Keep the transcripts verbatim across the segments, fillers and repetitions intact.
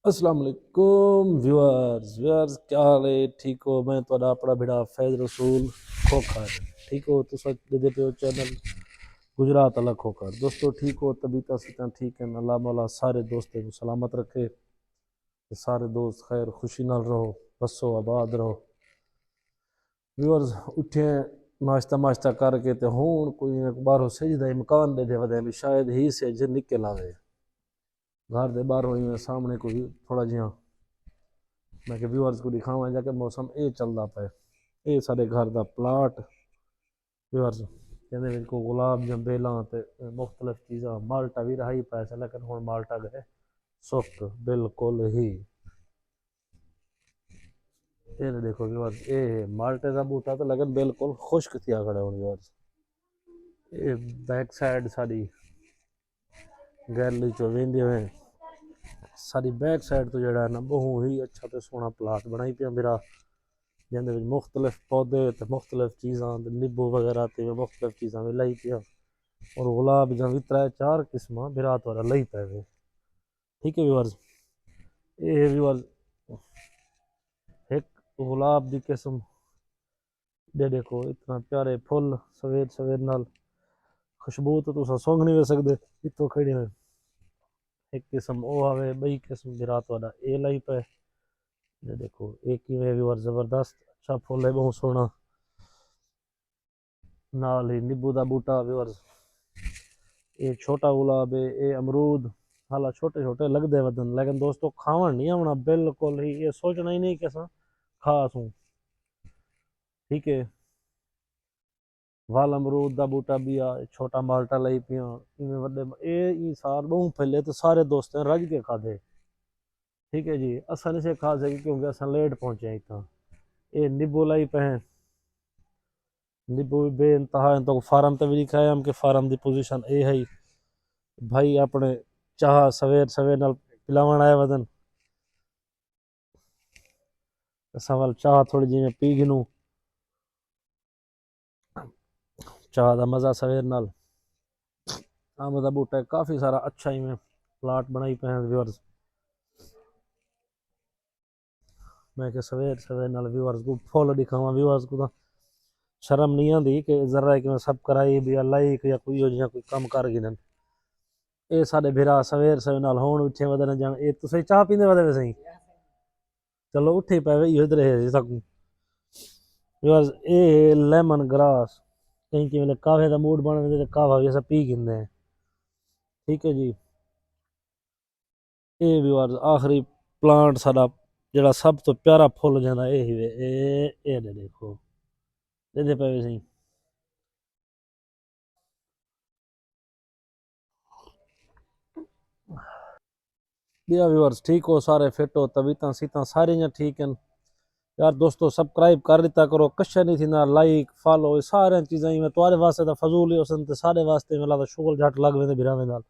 السلام علیکم ویورز۔ ویورز، کیا حال ہے؟ ٹھیک ہو؟ میں تہاڈا اپنا بھڑا فیض رسول کھوکھر۔ ٹھیک ہو؟ تساں ڈیدے پے ہو چینل گجرات والا کھوکھر۔ دوستو، ٹھیک ہو؟ طبیعتاں سیتاں ٹھیک ہیں؟ اللہ مولا سارے دوستیں کو سلامت رکھے تے سارے دوست خیر خوشی نال رہو، بسو آباد رہو۔ ویورز، اٹھے ناشتہ ماشتہ کر کے تے ہن کوئی باہروں سجھ دا امکان ڈیدے ودے بھی شاید ہی سجھ نکل آوے۔ گھر دے باہروں ایویں سامنے کوئی تھوڑا جیاں، میں کہ ویورز کو دکھاواں جا کہ موسم اے چلدا پئے۔ اے ساڈے گھر دا پلاٹ ویورز، ایندے وچ کوئی گلاب دیاں بیلاں تے مختلف چیزاں، مالٹا بھی رہا ہی پئے سے، لیکن ہن مالٹا گئے سک بالکل ہی۔ اے تے ڈیکھو ویورز، اے ہے مالٹے دا بوٹا تے، لیکن بالکل خشک تھیا کھڑے ہن ویورز۔ اے بیک سائیڈ ساڈی گیلری چوں ویندے ہوئے ساڈی بیک سائیڈ توں جیڑھا ہے نا، بہوں ہی اچھا تے سوہنا پلاٹ بنائی پیاں بھرا، جیندے وچ مختلف پودے تے مختلف چیزاں تے نیبو وغیرہ تے مختلف چیزاں وی لائی پیاں، اور گلاب دیاں وی ترے چار قسماں بھرا تہاڈا لائی پئے وے۔ ٹھیک ہے ویورز، اے ہے ویورز ہک گلاب دی قسم۔ ڈے ڈیکھو اتنا پیارے پھل سویر سویر نال، خوشبو تو تساں سونگھ نہیں وے سکدے۔ اتوں کھڑی ہوئے ہک قسم او آوے، بئی قسم بھرا تہاڈا اے لائی پئے۔ ڈے ڈیکھو اے کیویں ویور زبردست اچھا پھل ہے، بہوں سوہنا۔ نال ہی نیبو دا بوٹا ویورز، اے چھوٹا گلاب ہے، اے امرود، حالا چھوٹے چھوٹے لگدے ودن، لیکن دوستو کھاون نہیں آونا بالکل ہی۔ اے سوچنا ہی نہیں کہ اساں کھا سوں۔ ٹھیک ہے، ول امرود دا بوٹا بیا، چھوٹا مالٹا لائی پیاں، ایویں وڈے م-، اے ایں سال بہوں پھلے تے سارے دوستیں رج کے کھادے۔ ٹھیک ہے جی، اساں نہیں سے کھا سکے کیونکہ اساں لیٹ پہنچے ہیں اتنا۔ اے نیبو لائی پہ ہیں، نیبو بھی بے انتہا ہیں۔ تو فارم تے بھی لکھا ہے ہم کہ فارم دی پوزیشن اے ہے، بھائی اپنے چاہ سویر سویر نال پلاون آئے ودن۔ اساں ول چاہ تھوڑی جی میں پی گھنوں، چاہ دا مزہ سویر نال۔ امب دا بوٹا ہے، کافی سارا اچھا ہی میں پلاٹ بنائی پے ہیں ویورز۔ میں کہ سویر سویر نال ویورز کو پھول دکھاواں، ویورز کو تاں شرم نہیں آندی کہ ذرا کہ میں سب کرائی بھی لائک یا کوئی ہو جیاں کوئی کم کر گھنن۔ اے ساڈے بھرا سویر سویر نال ہون اٹھے ودے نہ جان۔ اے تسیں چاہ پیندے ودے وے سائیں؟ چلو اٹھے پے وے، ایہو ادھر ہے جی ساکوں۔ ویورز، اے ہے لیمن گراس۔ کہیں کہیں ویلے قہوے دا موڈ بن ویندے تے قہوہ وی اساں پی گھندے ہیں۔ ٹھیک ہے جی۔ اے ویورز، آخری پلانٹ ساڈا جڑا سب تو پیارا پھل جاندا اے ہی وے۔ اے، اے دے دیکھو۔ ڈیندے پے وے سائیں۔ ٻیا ویورز، ٹھیک ہو؟ سارے فٹ ہو؟ طبیعتاں سیتاں ساریاں ٹھیک ہیں؟ یار دوستو، سبسکرائب کر ݙتا کرو، کشا نہیں تھیندا، لائک، فالو، اے ساریاں چیزاں ایویں تہاݙے واسطے تاں فضول ہی ہوسن تے ساݙے واسطے ایویں لڳدا شغل جھٹ لڳ ویندے بھراویں نال۔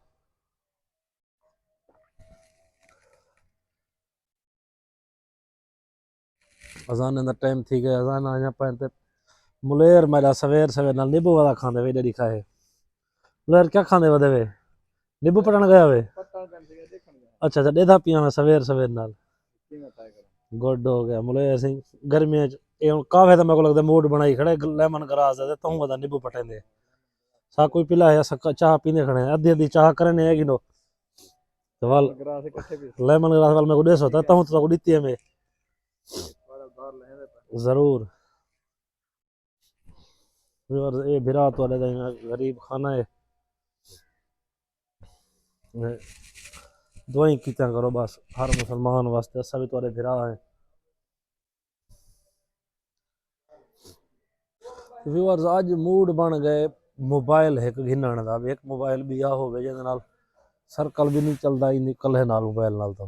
اذان دا ٹائم تھی ڳئے، اذان آیاں پئن تے ملیر میݙا سویر سویر نال نیبو والا کھاندے وے، ݙیکھا ہے۔ ملیر کیا کھاندے ودے وے؟ نیبو پٹݨ ڳیا وے؟ اچھا، اچھا، ݙیدھا پیاں میں سویر سویر نال۔ گڈ ہو ڳیا۔ ملیر سئیں، گرمیاں اچ اے ہݨ قہوے دا میکوں لڳدا موڈ بݨائی کھڑے، لیمن گراس دا، تے تہوں ودا نیبو پٹیندے۔ ساکوں پلا ہے، اساں چاہ پیندے کھڑے ہیں، ادھی ادھی چاہ کرنے ہے گھنو۔ تے ول لیمن گراس ول میکوں ݙیسو، تے تہوں تاں ݙتی ہے میں۔ ضرور۔ ویورز، اے بھرا تہاݙے دا غریب خانہ ہے۔ دعائیں کیتیاں کرو بس، ہر مسلمان واسطے، اساں وی تہاݙے بھرا ہیں۔ ویورز، اڄ موڈ بݨ ڳئے موبائل ہک گھنݨ دا، ہک موبائل ٻیا ہووے جیندے نال سرکل وی نہیں چلدا، اینی کلھے نال موبائل نال تاں۔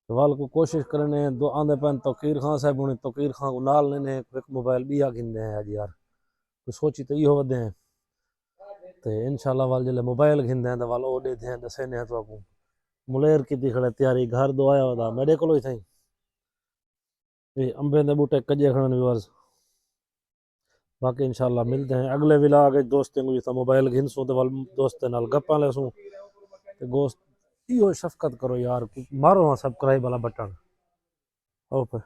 ول کوں کوشش کرنے ہیں، دو آندے پئن توقیر خان صاحب ہوݨی، توقیر خان کوں نال لینے ہیں، ہک موبائل ٻیا گھندے ہیں اڄ یار۔ کوئی سوچی تے ایہو ودے ہیں۔ تے انشاءاللہ ول جلے موبائل گھندے ہیں تے ول او ݙیدھے ہیں، ݙسینے ہیں تہاکوں۔ ملیر کیتی کھڑے تیاری، گھر دو آیا ودا، میݙے کولوں ہی سائیں۔ اے امبیں دے ٻوٹے کڄے کھڑن ویورز۔ باقی انشاءاللہ ملدے ہیں اڳلے ولاگ اچ دوستیں کوں، جتھاں موبائل گھنسوں تے ول دوستیں نال گپاں لیسوں۔ تے گوشت، ایہو شفقت کرو یار، مارو ہاں سبسکرائب والا بٹن۔ اوکے۔